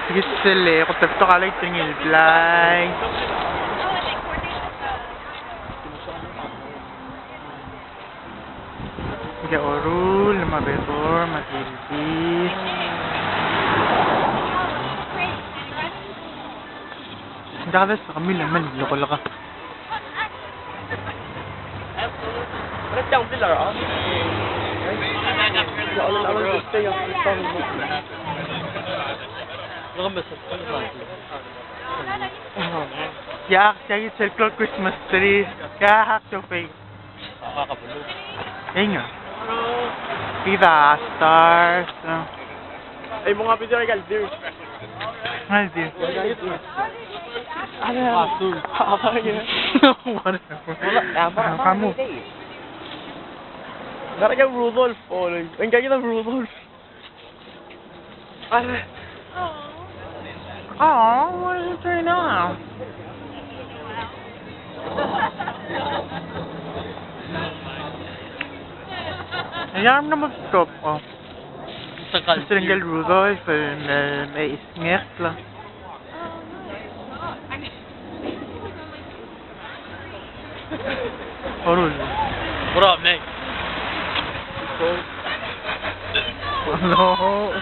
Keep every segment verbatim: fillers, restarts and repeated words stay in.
Tirke sel kot el betok a light er ngii el blai. Ngike a oruul me a bedor me a tilbir. Ng diak a bes kemiu el mei el lokolek. Tia, tia, it's a cloud Christmas tree. Tia, hak to pay. Inga. Tia stars. Ei, mo nga pidi aika el beer. Aika el beer. Aika el beer. Aika el beer. Whatever. Kamu. Ngara aika el Rudolph, o, aika el Rudolph. Arre. Oh, what is it doing now? Ya, no me stop. Oh. Sengkal. Sengkal Rudolph, el, el, el, el, Orul. Bro, mate. Oh, no.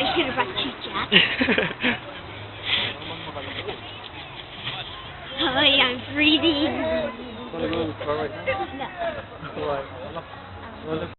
I should have brought you, Jack. Hi, I'm breathing. Wanna go in the car right now? No. Why? Wanna